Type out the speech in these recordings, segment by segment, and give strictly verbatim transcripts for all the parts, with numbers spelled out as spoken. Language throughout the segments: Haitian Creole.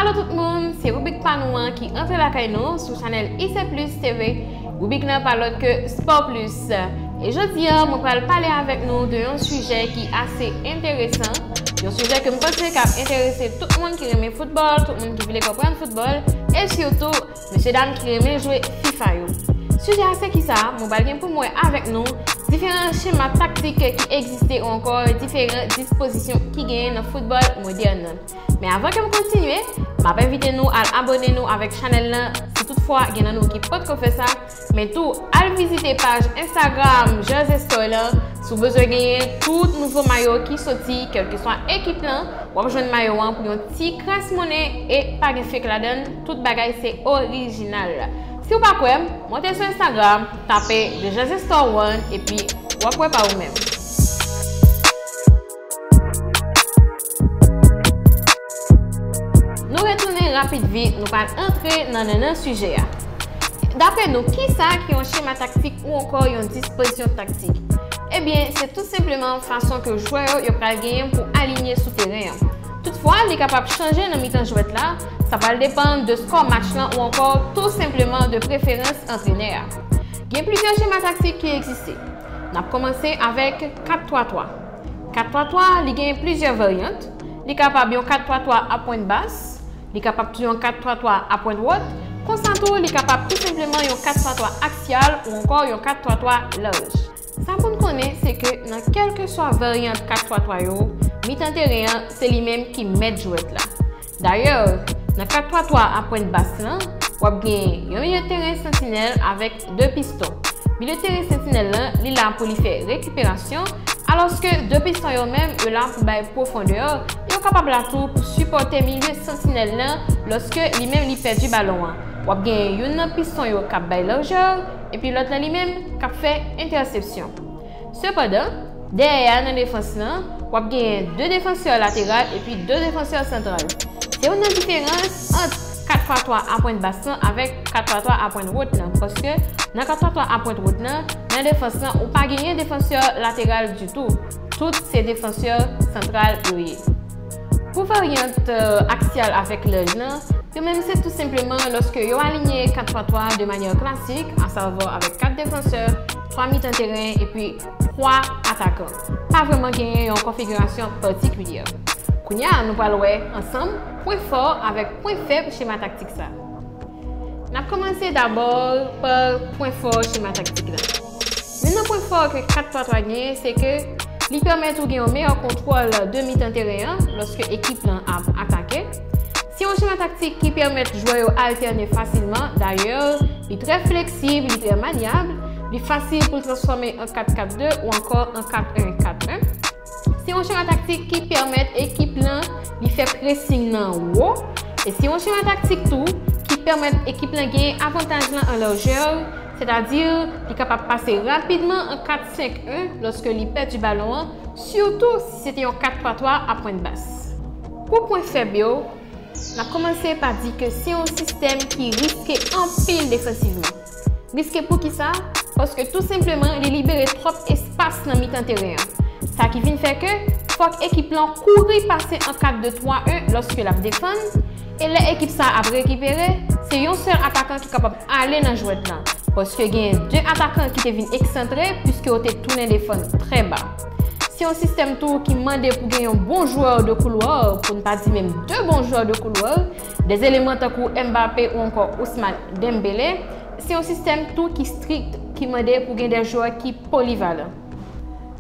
Alo tout moun, se ribrik pa nou an ki antre lakay nou sou chanèl I C Plus T V. Ribrik nan pa lòt ke Sport Plus. E jodi a, mwen pral pale avèk nou de yon sijè ki ase enteresan, yon sijè ke m panse k ap enterese tout moun ki renmen foutbòl, tout moun ki vle konprann foutbòl, e sitou mesye dam ki renmen jwe FIFA yo. Sijè a se kisa? Mwen pral gen pou m wè avèk nou diferan chema taktik ki egziste ou ankò diferan dispozisyon ki genyen nan foutbòl modèn nan. Men avan ke m kontinye, m ap envite nou al abòne nou avèk chanèl lan, si toutfwa gen nan nou ki potko fè sa, men tou al vizite paj Instagram Jersey Store lan, si w bezwen genyen tout nouvo mayo ki soti, kèlkeswa ekip lan, w ap jwenn mayo an pou yon ti kras monnen e pa gen fake ladan l, tout bagay se orijinal. Si w pa kwè m, monte sou Instagram, tape The Jersey Store One, epi w ap wè pa ou menm. Nou retounen rapid vit, nou pral antre nan nannan sijè a. Dapre nou, kisa ki yon chema taktik ou ankò yon dispozisyon taktik? Ebyen, se tou senpleman fason ke jwè yo, yo pral genyen pou alinye sou teren an. Toutfwa, li kapab chanje nan mitan jwèt la, sa pral depann de skò match lan ou ankò tou senpleman de preferans antrenè a. Gen plizyè chema taktik ki egziste. N ap kòmanse avèk kat twa twa. Kat twa twa, li gen plizyè varyant. Li kapab yon kat twa twa a pwent bas, li kapab tou yon kat twa twa a pwent wòt, konsa tou, li kapab tou senpleman yon kat twa twa aksyal ou ankò yon kat twa twa laj. Sa pou n konnen, se ke nan kèlkeswa varyant kat twa twa yo, mitan teren an, se li menm ki mèt jwèt la. Dayè, nan kat twa twa a pwent bas lan, w ap gen yon milye teren santinèl avèk de piston. Milye teren santinèl lan, li la pou li fè rekiperasyon, alòske de piston yo menm, yo la pou bay pwofondè, e yo kapab la tou pou sipòte milye santinèl lan lòske li menm li pèdi balon an. W ap gen youn nan piston yo k ap bay lajè, epi lòt la li menm k ap fè entèsepsyon. Sepandan, dèyè a nan defans lan, w ap genyen de defansè lateral epi de defansè santral. Se youn nan diferans ant kat twa twa a pwent bas lan avèk kat twa twa a pwent wòt lan, paske nan kat twa twa a pwent wòt lan, nan defans lan, ou pa genyen defansè lateral ditou. Tout se defansè santral yo ye. Pou varyant, euh, aksyal avèk laj lan, yo menm se tou senpleman lòske yo alinye kat twa twa de manyè klasik, asavwa avèk kat defansè, twa mitan teren epi twa atakan. Pa vrèman genyen yon konfigirasyon patikilye. Kounye a, nou pral wè ansanm pwen fò avèk pwen fèb chema taktik sa. N ap kòmanse dabò pa pwen fò chema taktik la. Youn nan pwen fò ke kat twa twa genyen, se ke li pèmèt ou gen yon meyè kontwòl de mitan teren an lòske ekip lan ap atake. Se yon chema taktik ki pèmèt jwè yo altène fasilman. Dayè, li trè fleksib, li trè malyab, li fasil pou l transfòme an kat kat de ou ankò an kat en kat en. Se yon chema taktik ki pèmèt ekip lan li fè pressing nan wo. E se yon chema taktik tou ki pèmèt ekip lan genyen avantaj lan an lajè, sètadi li kapab pase rapidman an kat senk en lòske li pèdi balon an, sitou si se te yon kat twa twa a pwent bas. Pou pwen fèb yo, n ap kòmanse pa di ke se yon sistèm ki riske anpil defansivman. Riske poukisa? Paske tou senpleman, li libere twòp espas nan mitan teren an. Sa ki vin fè ke fòk ekip lan kouri pase an kat de twa en lòske l ap defann, e lè ekip sa ap rekipere, se yon sèl atakan ki kapab ale nan jwèt lan. Paske gen de atakan ki te vin eksantre, piske yo te tounen defann trè ba. Se yon sistèm tou ki mande pou gen yon bon jwè de koulwa, pou n pa di menm de bon jwè de koulwa, de eleman tankou Mbappé ou ankò Ousmane Dembélé. Se yon sistèm tou ki strik, ki mande pou gen de jwè ki polivalan.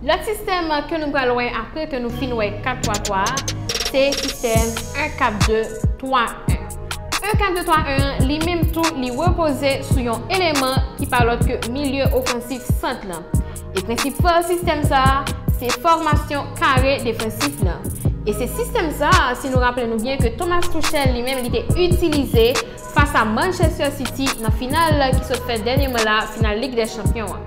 Lòt sistèm ke nou pral wè apre ke nou fin wè kat twa twa a, se sistèm en kat de twa en. En kat de twa en an, li menm tou, li repoze sou yon eleman ki pa lòt ke milye ofansif sant lan. E prensipal sistèm sa a, se fòmasyon kare defansif lan. E se sistèm sa a, si nou raple nou byen, ke Thomas Tuchel li menm li te itilize fas a Manchester City nan final ki sot fèt dènyèman la, final Lig dè Chanpyon an.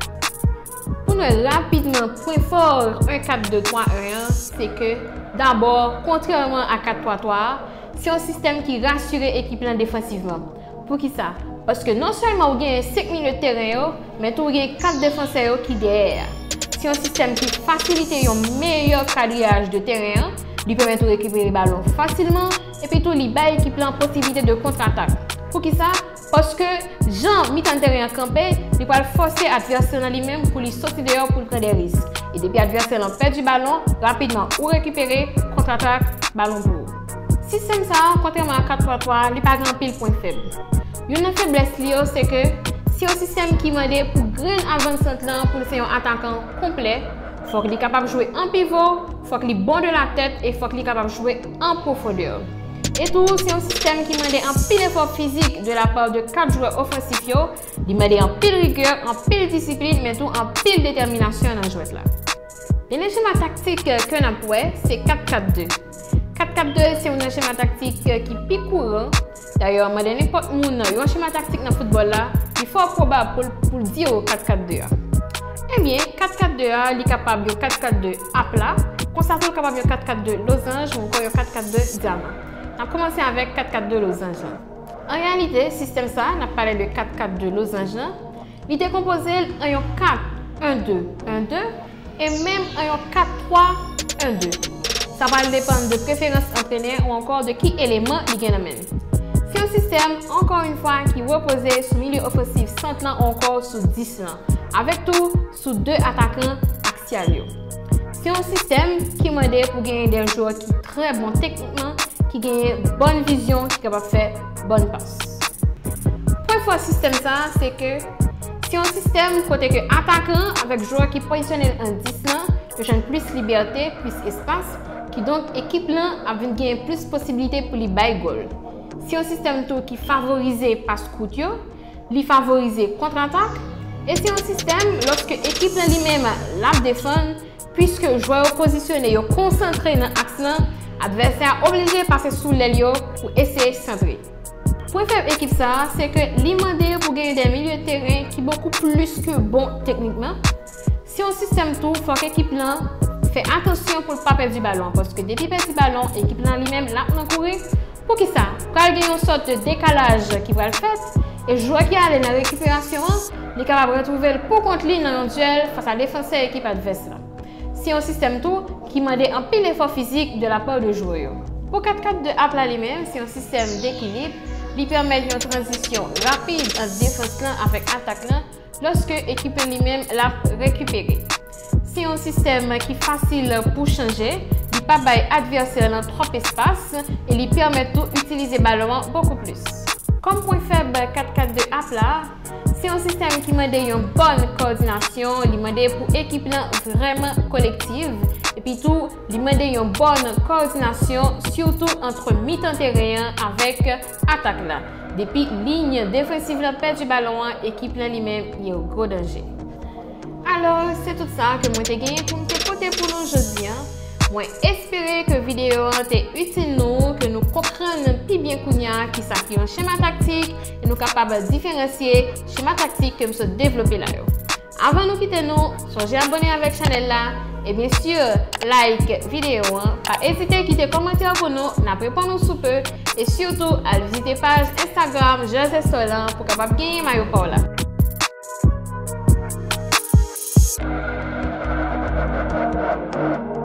Pou n wè rapidman pwen fò en kat de twa en an, se ke, dabò, kontrèman a kat twa twa a, se yon sistèm ki rasire ekip lan defansivman. Poukisa? Paske non sèlman ou genyen senk milye teren yo, men tou ou gen kat defansè yo ki dèyè a. Se yon sistèm ki fasilite yon meyè kadriyaj de teren an, li pèmèt ou rekipere balon fasilman, Epi tou, li bay ekip lan posiblite de kontratak. Poukisa? Paske jan mitan teren an kanpe, li pral fòse advèsè lan li menm pou li soti deyò pou l pran de risk. E depi advèsè lan pèdi balon, rapidman ou rekipere, kontratak, balon pou ou. Sistèm sa a, kontrèman a kat twa twa, li pa gen anpil pwen fèb. Youn nan feblès li yo, se ke se yon sistèm ki mande pou grenn avan sant lan pou l se yon atakan konplè. Fòk li kapab jwe an pivo, fòk li bon de la tèt e fòk li kapab jwe an pwofondè. E tou, se yon sistèm ki mande anpil efò fizik de la pa de kat jwè ofansif yo. Li mande anpil rigè, anpil disiplin, men tou anpil detèminasyon nan jwèt la. Dènye chema taktik ke n ap wè, se kat kat de. Kat kat de se youn nan chema taktik ki pi kouran. Dayè, mande nenpòt moun yon chema taktik nan foutbòl la, li fò pwobab pou l, pou l di w kat kat de a. Ebyen, kat kat de a, li kapab yon kat kat de apla, konsa tou l kapab yon kat kat de lozanj ou ankò yon kat kat de dyaman. N ap kòmanse avèk kat kat de lozanj lan. An reyalite, sistèm sa a, n ap pale de kat kat de lozanj lan, li dekonpoze l an yon kat, en de, en de, e menm an yon kat twa, en de. Sa pral depann de preferans antrenè ou ankò de ki eleman li gen nan men l. Se yon sistèm, ankò yon fwa, ki repoze sou milye ofansif sant lan ou ankò sou dis lan, avèk tou sou de atakan aksyal yo. Se yon sistèm ki mande pou genyen de jwè ki trè bon teknikman, ki genyen bòn vizyon, ki kapab fè bòn pas. Pwen fò sistèm sa a, se ke se yon sistèm kote ke atakan avèk jwè ki pozisyone l an dis lan, yo jwenn plis libète, plis espas, kidonk ekip lan ap vin genyen plis posiblite pou li bay gòl. Se yon sistèm tou ki favorize pas kout yo, li favorize kontratak, e se yon sistèm lòske ekip lan li menm l ap defann, piske jwè yo pozisyone, yo konsantre nan aks lan, advèsè a oblije pase sou lèl yo pou eseye santre. Pwen fèb ekip sa a, se ke li mande pou genyen de milye teren ki bokou plis ke bon teknikman. Se yon sistèm tou, fòk ekip lan fè atansyon pou l pa pèdi balon an, paske depi pèdi balon, ekip lan li menm l ap nan kouri. Poukisa? Pral gen yon sòt de dekalaj ki pral fèt, e jwè ki ale nan rekiperasyon an, li kapab retwouve l pou kont li nan yon dyèl fas a defansè ekip advès lan. Se yon sistèm tou ki mande anpil efò fizik de la pa de jwè yo. Pou kat kat de apla li menm, se yon sistèm dekilib. Li pèmèt yon tranzisyon rapid ant defans lan avèk atak lan lòske ekip lan li menm l ap rekipere. Se yon sistèm ki fasil pou chanje, li pa bay advèsè lan twòp espas e li pèmèt tou itilize balon an bokou plis. Kòm pwen fèb kat kat de apla, se yon sistèm ki mande yon bòn kowòdinasyon, li mande pou ekip lan vrèman kolektiv, epi tou, li mande yon bòn kowòdinasyon, sitou ant mitan teren an avèk atak la. Depi liy defansiv lan pèdi balon an, ekip lan li menm li yon gwo danje. Alò, se tout sa ke mwen te genyen pou m te pote pou nou jodi a. Mwen espere ke videyo an te itil nou, ke nou konprann pi byen kounye a kisa ki yon chema taktik, e nou kapab diferansye chema taktik ke m sot devlope la yo. Avan nou kite nou, sonje abòne avèk chanèl la, e byen si, like videyo an, pa ezite kite kòmantè pou nou, n ap reponn ou sou pe, e sitou al vizite paj Instagram Jazz Store lan pou kapab genyen mayo pa w la.